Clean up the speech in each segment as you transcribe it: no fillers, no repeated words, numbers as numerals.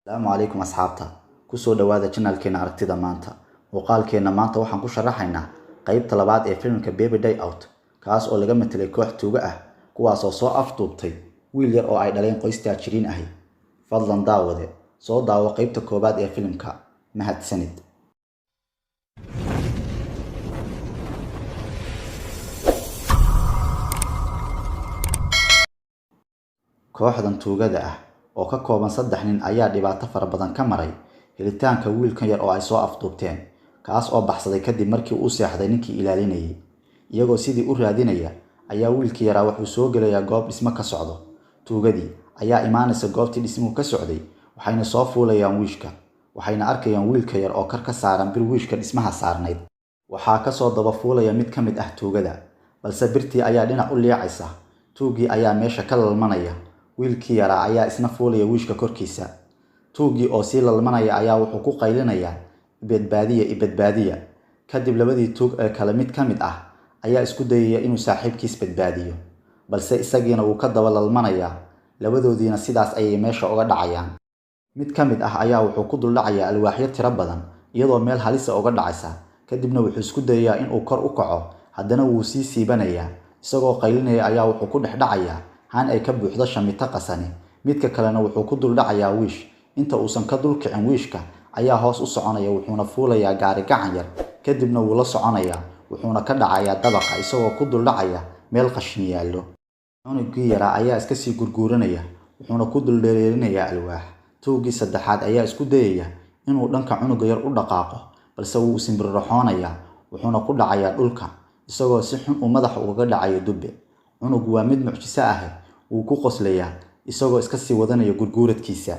Asalaamu calaykum asxaabta, kusoo dhawaada channelkeena Aragtida Maanta. Muuqaalkeena maanta waxaan ku sharaxaynaa qaybta labaad ee filimka Baby Day Out, kaas oo laga matelay koox tuugo ah kuwaasoo soo afduubtay wiil yar oo ay dhaleen qoys taajiriin ahi. Fadlan daawade, soo daawo qaybta koowaad ee filimka. Mahadsanid. Kooxdan tuugada ah oo ka kooban 3 nin ayaa dhibaato fara badan ka maray helitaanka wiilkan yar oo ay soo afduubteen, kaas oo baxsaday kadib markii uu seexday ninkii ilaalinayay. Iyagoo sidii u raadinaya ayaa wiilkii yaraa wuxuu soo gelayaa goob dhismo ka socdo. Tuugadii ayaa imaanaysa goobtii dhismuhu ka socday, waxayna soo fuulayaan wiishka, waxayna arkayaan wiilka yar oo kor ka saaran bir wiishka dhismaha saarnayd. Waxaa kasoo daba fuulaya mid ka mid ah tuugada, balse birtii ayaa dhinac u liicaysa. Tuuggii ayaa meesha ka lalmanaya, wiilkii yaraa ayaa isna fuulaya wiishka korkiisa. Tuuggii oo sii lalmanaya ayaa wuxuu ku qaylinayaa "Ibadbaadiya, ibadbaadiya." Kadib labadii tuug ee kale mid ka mid ah ayaa isku dayaya inuu saaxiibkiis badbaadiyo, balse isagiina wuu ka daba lalmanayaa. Labadoodiina sidaas ayay meesha uga dhacayaan. Mid ka mid ah ayaa wuxuu ku dul dhacayaa alwaaxyo tiro badan iyadoo meel halisa uga dhacaysa. Kadibna wuxuu isku dayayaa inuu kor u kaco, haddana wuu sii siibanayaa. Isagoo qaylinaya ayaa wuxuu ku dhex dhacayaa haan ay ka buuxdo shamito qasani. Midka kalena wuxuu ku dul dhacayaa wiish. Inta uusan ka dul kicin wiishka ayaa hoos u soconaya, wuxuuna fuulayaa gaari gacan yar. Kadibna wuu la soconayaa, wuxuuna ka dhacayaa dabaqa isagoo ku dul dhacaya meel qashin yaallo. Cunuggii yaraa ayaa iska sii gurguuranaya, wuxuuna ku dul dhereerinayaa alwaax. Tuuggii saddexaad ayaa isku dayaya inuu dhanka cunuga yar u dhaqaaqo, balse wuu simbiriirixonayaa, wuxuuna ku dhacayaa dhulka isagoo si xun uu madaxa ugaga dhacayo dubbe. Cunugu waa mid mucjiso ah, wuu ku qoslayaa isagoo iska sii wadanaya gurguuradkiisa.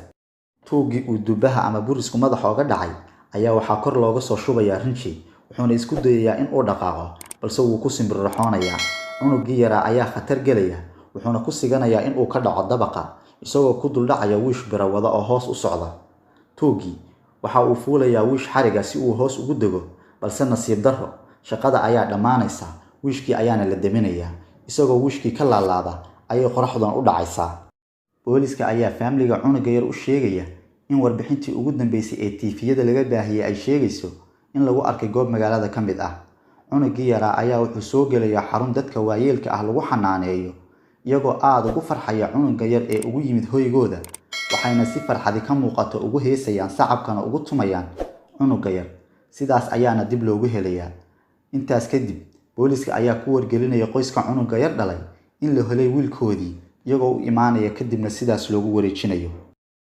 Tuuggii uu dubbaha ama burisku madaxa uga dhacay ayaa waxaa kor looga soo shubayaa rinji, wuxuuna isku dayayaa in uu dhaqaaqo, balse wuu ku simbiriirixonayaa. Cunuggii yaraa ayaa khatar gelaya, wuxuuna ku siganayaa in uu ka dhaco dabaqa isagoo ku dul dhacaya wiish biro wada oo hoos u socda. Tuuggii waxa uu fuulayaa wiish xariga si uu hoos ugu dego, balse nasiib darro, shaqada ayaa dhammaanaysa, wiishkii ayaana la deminayaa. Isagoo wiishkii ka laalaada ayay qoraxduna u dhacaysaa. Booliska ayaa faamiliga cunuga yar u sheegaya in warbixintii ugu dambeysay ee TV-yada laga baahiyay ay sheegayso in lagu arkay goob magaalada ka mid ah. Cunuggii yaraa ayaa wuxuu soo gelayaa xarun dadka waayeelka ah lagu xanaaneeyo, iyagoo aad ugu farxaya cunuga yar ee ugu yimid hoygooda, waxayna si farxadi ka muuqato ugu heesayaan, sacabkana ugu tumayaan cunuga yar. Sidaas ayaana dib loogu helayaa. Intaas kadib booliska ayaa ku wargelinaya qoyska cunuga yar dhalay in la helay wiilkoodii, iyagoo u imaanaya, kadibna sidaas loogu wareejinayo.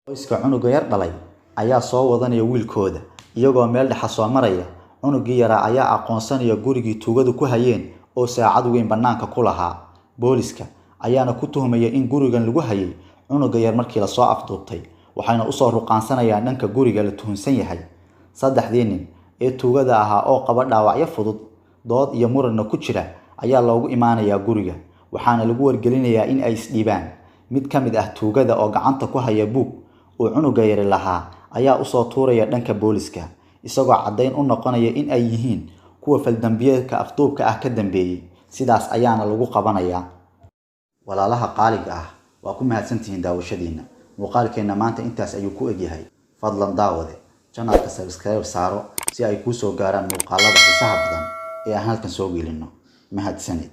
Qoyska cunuga yar dhalay ayaa soo wadanaya wiilkooda, iyagoo meel dhexe soo maraya. Cunuggii yaraa ayaa aqoonsanaya gurigii tuugadu ku hayeen oo saacad weyn bannaanka ku lahaa. Booliska ayaana ku tuhmaya in gurigan lagu hayay cunuga yar markii lasoo afduubtay, waxayna usoo ruqaansanayaan dhanka guriga la tuhunsan yahay. 3dii nin ee tuugada ahaa oo qaba dhaawacyo fudud, dood iyo muranna ku jira ayaa loogu imaanayaa guriga, waxaana lagu wargelinayaa in ay isdhiibaan. Mid ka mid ah tuugada oo gacanta ku haya buug uu cunuga yari lahaa ayaa usoo tuuraya dhanka booliska, isagoo caddayn u noqonaya in ay yihiin kuwa faldambiyeedka afduubka ah ka dambeeyay. Sidaas ayaana lagu qabanayaa. Walaalaha qaaliga ah, waa ku mahadsantihiin daawashadiina. Muuqaalkeena maanta intaas ayuu ku egyahay. Fadlan daawade, channelka subscribe saaro si ay kuu soo gaaraan muuqaalada xiisaha badan ee aan halkan soo gelino. Mahadsanid.